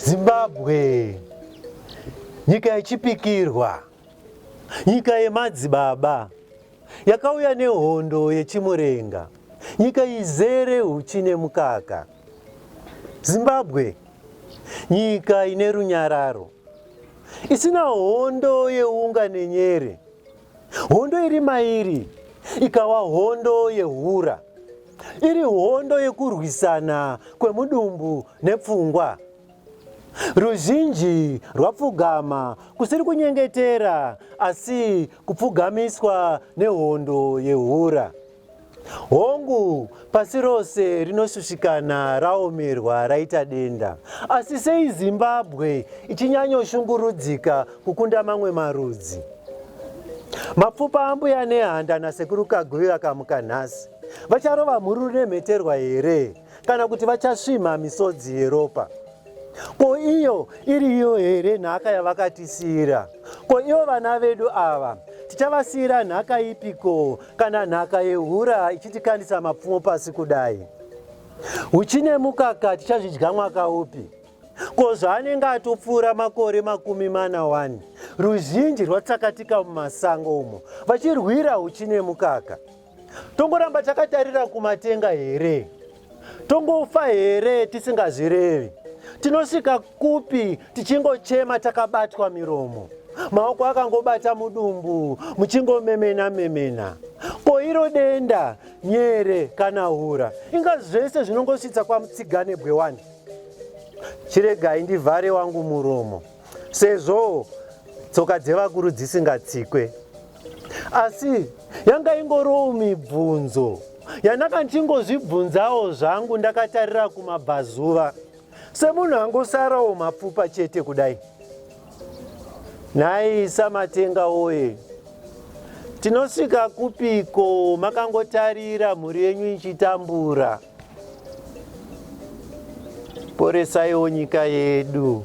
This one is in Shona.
Zimbabwe, nyika yechipikirwa, nyika yemadzibaba, yakauya nehondo yechimurenga, nyika izere huchi nemukaka. Zimbabwe, nyika ine runyararo, isina hondo yeunga nenyere, hondo iri mairi ikawa hondo yehura, iri hondo yekurwisana kwemudumbu nepfungwa. Ruzhinji rwapfugama kusiri kunyengetera asi kupfugamiswa nehondo yehura. Hongu, pasi rose rinoshushikana raomerwa raita denda, asi sei Zimbabwe ichinyanyoshungurudzika kukunda mamwe marudzi? Mapfupa ambuya Nehanda nasekuru Kaguvi vakamuka nhasi, vacharova mhururu nemheterwa here kana kuti vachasvimha misodzi yeropa? Ko iyo iriyo here nhaka yavakatisiyira? Ko ivo vana vedu ava tichavasiyira nhaka ipiko kana nhaka yehura ichitikandisa mapfumo pasi kudai? Huchi nemukaka tichazvidya mwaka upi? Ko zvaanenge atopfuura makore 40 wani, ruzhinji rwatsakatika mumasango umo vachirwira huchi nemukaka. Tongoramba takatarira kumatenga here? Tongofa here tisingazvirevi? Tinosvika kupi tichingochema takabatwa miromo, maoko akangobata mudumbu, muchingomemena memena? Ko iro denda, nyere kana hura, inga zvese zvinongosvitsa kwamutsiganebwe wani? Chiregai ndivhare wangu muromo sezvo tsoka dzevakuru dzisingatsikwe. Asi yanga ingoriwo mibvunzo yandanga ndichingozvibvunzawo zvangu ndakatarira kumabvazuva semunhu angosarawo mapfupa chete kudai. Nhai Samatenga woye, tinosvika kupiko makangotarira mhuri yenyu ichitambura? Poresaiwo nyika yedu.